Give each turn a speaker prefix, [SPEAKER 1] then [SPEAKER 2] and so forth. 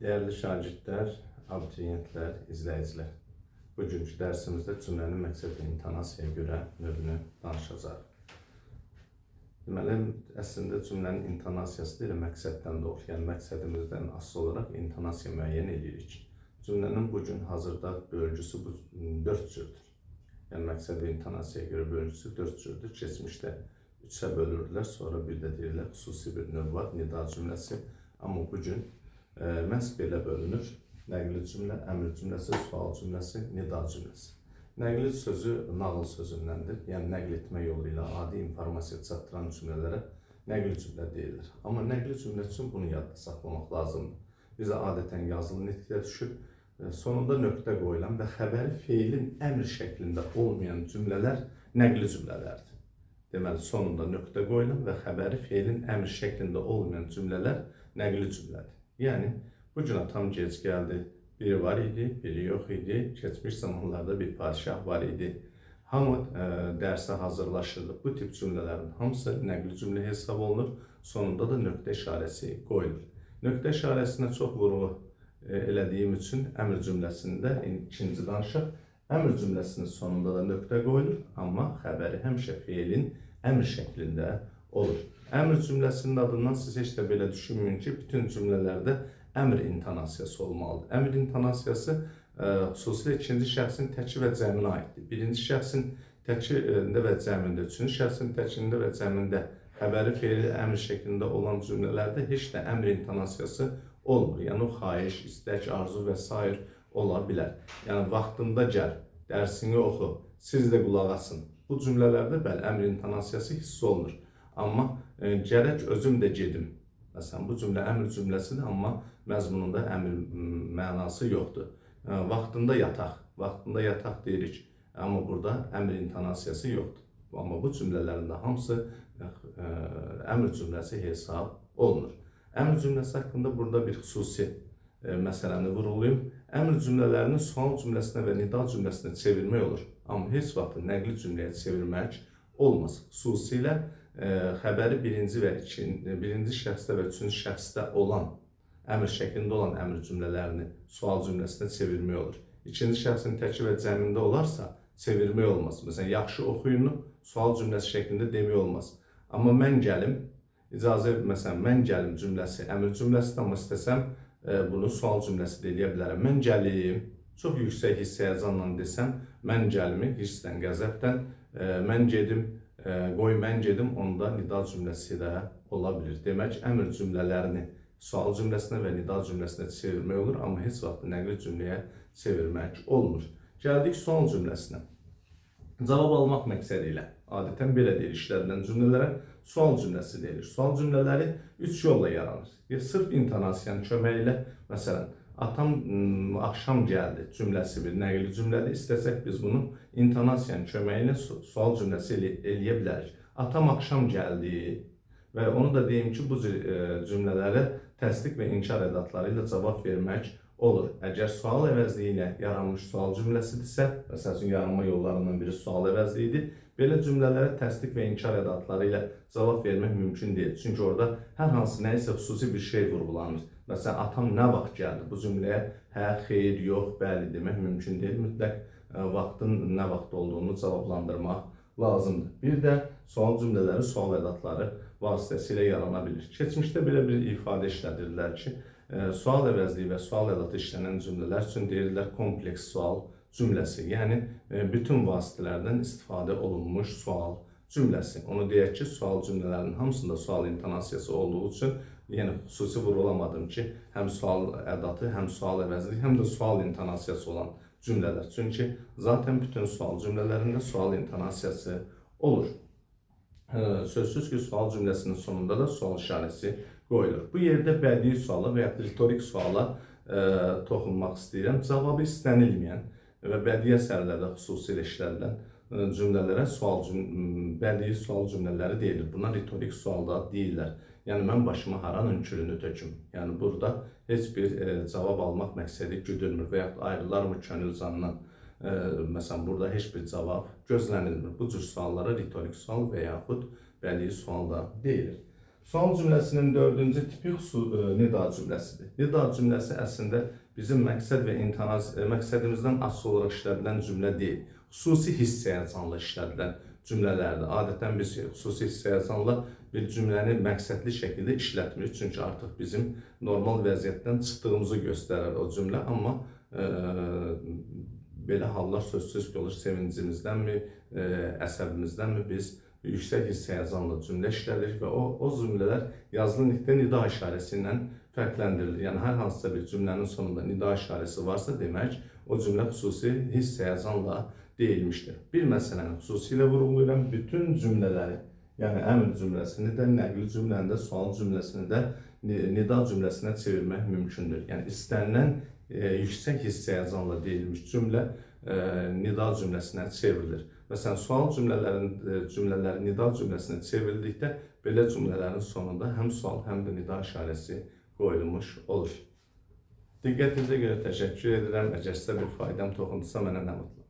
[SPEAKER 1] Dəyərli şagirdlər, abituriyentlər, izləyicilər. Bugünkü dərsimizdə cümlənin məqsəd və intonasiyaya görə növünü danışacağıq. Deməli, əslində cümlənin intonasiyası da elə məqsəddən doğur. Yəni məqsədimizdən asılı olaraq intonasiya müəyyən edirik. Cümlənin bu gün hazırda bölgüsü bu 4 cürdür. Yəni məqsəd və intonasiyaya görə bölgüsü 4 cürdür. Keçmişdə 3-ə bölürdülər, sonra bir də deyirlər xüsusi bir növ var, nida cümləsi. Amma bu gün məhz belə bölünür. Nəqli cümlə, əmr cümləsi, sual cümləsi, nida cümləsi. Nəqli sözü nağıl sözündəndir. Yəni nəql etmə yolu ilə adi informasiya çatdıran cümlələrə nəqli cümlə deyilir. Amma nəqli cümlə üçün bunu yadda saxlamaq lazımdır. Bizə adətən yazılı nitqdə düşür, sonunda nöqtə qoyulan və xəbəri feilin əmr şəklində olmayan cümlələr nəqli cümlələrdir. Deməli, sonunda nöqtə qoyulan və xəbəri feilin əmr şəklində olmayan cümlələr nəqli cümlədir. Yəni, bu gün atam gec gəldi, biri var idi, biri yox idi, keçmiş zamanlarda bir padişah var idi. Hamı dərsə hazırlaşırdı. Bu tip cümlələrin hamısı nəqli cümlə hesab olunur, sonunda da nöqtə işarəsi qoyulur. Nöqtə işarəsinə çox vurğu elədiyim üçün əmr cümləsində ikinci danışıq. Əmr cümləsinin sonunda da nöqtə qoyulur, amma xəbəri həmişə feilin əmr şəklində olur. Əmr cümləsinin adından siz heç də belə düşünməyin ki, bütün cümlələrdə əmr intonasiyası olmalıdır. Əmr intonasiyası xüsusilə ikinci şəxsin təki və cəminə aiddir. Birinci şəxsin təkində və cəmində, üçüncü şəxsin təkində və cəmində xəbəri feili əmr şəklində olan cümlələrdə heç də əmr intonasiyası olmur. Yəni o xahiş, istək, arzu və sair ola bilər. Yəni vaxtında gəl, dərsini oxu, siz də qulaq asın. Bu cümlələrdə bəli, əmr intonasiyası hiss olunur. Amma gərək özüm də gedim. Məsələn, bu cümlə əmr cümləsidir, amma məzmununda əmr mənası yoxdur. Vaxtında yataq, vaxtında yataq deyirik, amma burada əmr intonasiyası yoxdur. Amma bu cümlələrin də hamısı əmr cümləsi hesab olunur. Əmr cümləsi haqqında burada bir xüsusi məsələni vurğulayım. Əmr cümlələrini sual cümləsinə və nida cümləsinə çevirmək olur. Amma heç vaxt nəqli cümləyə çevirmək olmaz. Xüsusilə xəbəri birinci və birinci şəxsdə və üçüncü şəxsdə olan, əmr şəklində olan əmr cümlələrini sual cümləsinə çevirmək olur. İkinci şəxsin təki və cəmində olarsa çevirmək olmaz. Məsələn, yaxşı oxuyunu sual cümləsi şəklində demək olmaz. Amma mən gəlim, icazə, məsələn, mən gəlim cümləsi əmr cümləsidir, amma istəsəm bunu sual cümləsi də eləyə bilərəm. Mən gəlim, çox yüksək hiss həyəcanla desəm, mən gəlimi hissdən, qəzəbdən, mən gedim, qoy mən gedim, onda nida cümləsi də ola bilir. Demək, əmr cümlələrini sual cümləsinə və nida cümləsinə çevirmək olur, amma heç vaxt nəqli cümləyə çevirmək olmur. Gəldik sual cümləsinə. Cavab almaq məqsədi ilə adətən belə deyil, işlədilən cümlələrə sual cümləsi deyilir. Sual cümlələri üç yolla yaranır. Sırf intonasiyanın köməyi ilə, məsələn, atam axşam gəldi cümləsi bir nəqli cümlədir. İstəsək biz bunu intonasiyanın köməyi ilə sual cümləsi eləyə bilərik. Atam axşam gəldi və onu da deyim ki, bu cür cümlələrə təsdiq və inkar ədatları ilə cavab vermək olur. Əgər sual əvəzliyi ilə yaranmış sual cümləsidirsə, məsəl üçün yaranma yollarından biri sual əvəzliyidir, belə cümlələrə təsdiq və inkar ədatları ilə cavab vermək mümkün deyil. Çünki orada hər hansı nəyisə xüsusi bir şey vurğulanır. Məsələn, atam nə vaxt gəldi? Bu cümləyə hə, xeyr, yox, bəli demək mümkün deyil. Mütləq vaxtın nə vaxt olduğunu cavablandırmaq lazımdır. Bir də sual cümlələri sual ədatları vasitəsilə yarana bilir. Keçmişdə belə bir ifadə işlədirdilər ki, sual əvəzliyi və sual ədatı işlənən cümlələr üçün deyirlər kompleks sual cümləsi. Yəni, bütün vasitələrdən istifadə olunmuş sual cümləsi. Onu deyək ki, sual cümlələrinin hamısında sual intonasiyası olduğu üçün, yəni xüsusi vurğulamadım ki, həm sual ədatı, həm sual əvəzliyi, həm də sual intonasiyası olan cümlələr. Çünki zaten bütün sual cümlələrində sual intonasiyası olur. Sözsüz ki, sual cümləsinin sonunda da sual işarəsi qoyulur. Bu yerdə bədii suala və ya ritorik suala toxunmaq istəyirəm. Cavabı istənilməyən və bədii əsərlərdə xüsusilə işlədilən cümlələrə bədii sual cümlələri deyilir. Buna ritorik sual da deyirlər. Yəni, mən başıma haranın külünü töküm. Yəni, burada heç bir cavab almaq məqsədi güdülmür və yaxud ayrılarmı könül candan. Məsələn, burada heç bir cavab gözlənilmir. Bu cür suallara ritorik sual və yaxud bədii sual da deyilir. Sual cümləsinin dördüncü tipi nida cümləsidir. Nida cümləsi əslində bizim məqsəd və intonasiya məqsədimizdən asılı olaraq işlədilən cümlə deyil. Xüsusi hiss həyəcanla işlədilən cümlələrdir. Adətən biz xüsusi hiss həyəcanla bir cümləni məqsədli şəkildə işlətmirik. Çünki artıq bizim normal vəziyyətdən çıxdığımızı göstərir o cümlə, amma belə hallar sözsüz ki olur. Sevincimizdənmi, əsəbimizdənmi biz yüksək hiss həyəcanla cümlə işlədirik və o cümlələr yazılı nitqdə nida işarəsi ilə fərqləndirilir. Yəni hər hansısa bir cümlənin sonunda nida işarəsi varsa, demək o cümlə xüsusi hiss həyəcanla deyilmişdir. Bir məsələni xüsusilə vurğulayıram, bütün cümlələri, yəni əmr cümləsini də, nəqli cümləni də, sual cümləsini də nida cümləsinə çevirmək mümkündür. Yəni istənilən yüksək hiss həyəcanla deyilmiş cümlə nida cümləsinə çevrilir. Məsələn, sual cümlələri nida cümləsinə çevrildikdə belə cümlələrin sonunda həm sual, həm də nida işarəsi qoyulmuş olur. Diqqətinizə görə təşəkkür edirəm. Əgər sizə bir faydam toxundursa mənə nə mutlu.